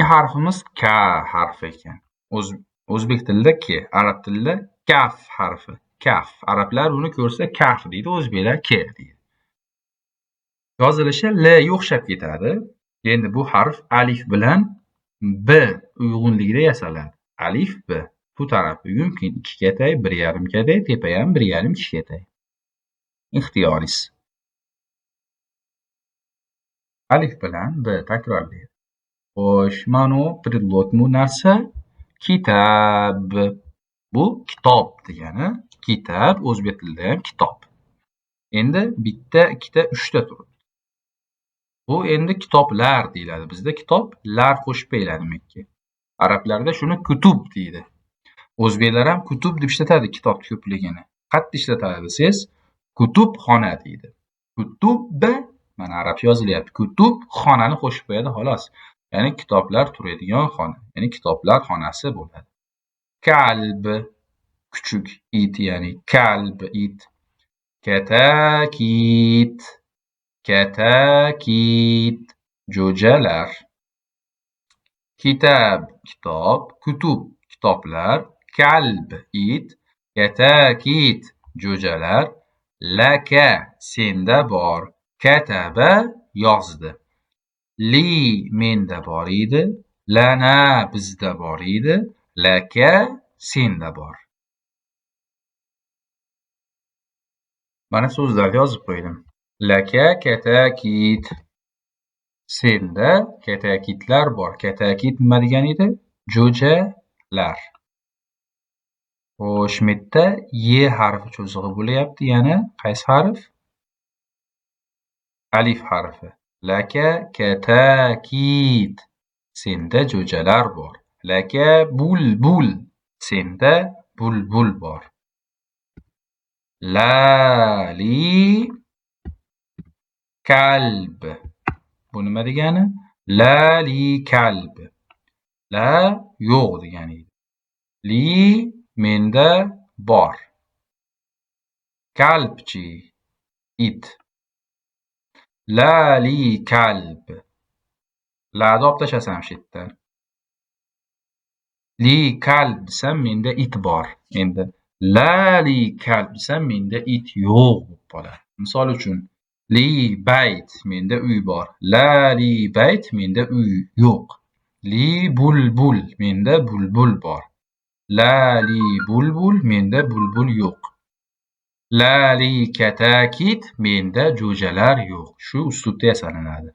Harfimiz K harfi ekan. O'zbek tilida K, arab tilida kaf harfi. Kaf. Arablar buni ko'rsa kaf deydi, o'zbeklar K deydi. Yozilishi L ga o'xshab ketadi. Endi bu harf alif bilan B uyg'unligida yasaladi. Alif B. Bu tarafi mumkin 2 katay, 1,5 katay, tepa ham 1,5 2 katay. Ixtiyoringiz. Alif bilan B takrorlaydi. Xo'sh, mana u предлог bu narsa kitab. Bu kitob degani. Kitab o'zbek tilida ham kitob. Endi bitta, ikkita, uchta turibdi. Bu endi kitoblar deyiladi. Bizda kitoblar qo'shib qo'yiladi demakki. Arablarda shuni kutub deydi. O'zbeklar ham kutub deb ishlatadi kitobni ko'pligini. Qayerda ishlatadi desangiz, kutubxona deydi. Kutub, mana arabcha yozilyapti. Kutub xonani qo'shib qo'yadi xolos. Ya'ni kitoblar turadigan xona, ya'ni kitoblar xonasi bo'ladi. Kalb kuchuk it, ya'ni kalb it. Katakit, katakit jo'jalar. Kitab kitob, kutub kitoblar, kalb it, katakit jo'jalar, laka senda bor, kataba yozdi. Li menda bor edi, lana bizda bor edi, laka senda bor. Mana so'zlarni yozib qo'ydim. Laka katakit. Senda katakitlar bor. Katakit nima degani edi? Jo'jalar. Xo'sh, bu yerda ye harfi cho'zig'i bo'lyapti. Yana qaysi harf? Alif harfi. Laka katakit. Senda jo'jalar bor. Laka bulbul. Senda bulbul bor. La li kalb. Bu nima degani? La li kalb. La yo'q degani edi. Li menda bor. Kalbchi it. La li kalb. Lani olib tashlasam shu yerdan. Li kalb desam menda it bor. Endi la li kalb desam menda it yo'q bo'lib qoladi. Misol uchun li bayt menda uy bor. La li bayt menda uy yo'q. Li bulbul menda bulbul bor. La li bulbul menda bulbul yo'q. La li katakit menda jo'jalar yo'q. Shu uslubda yasalinadi.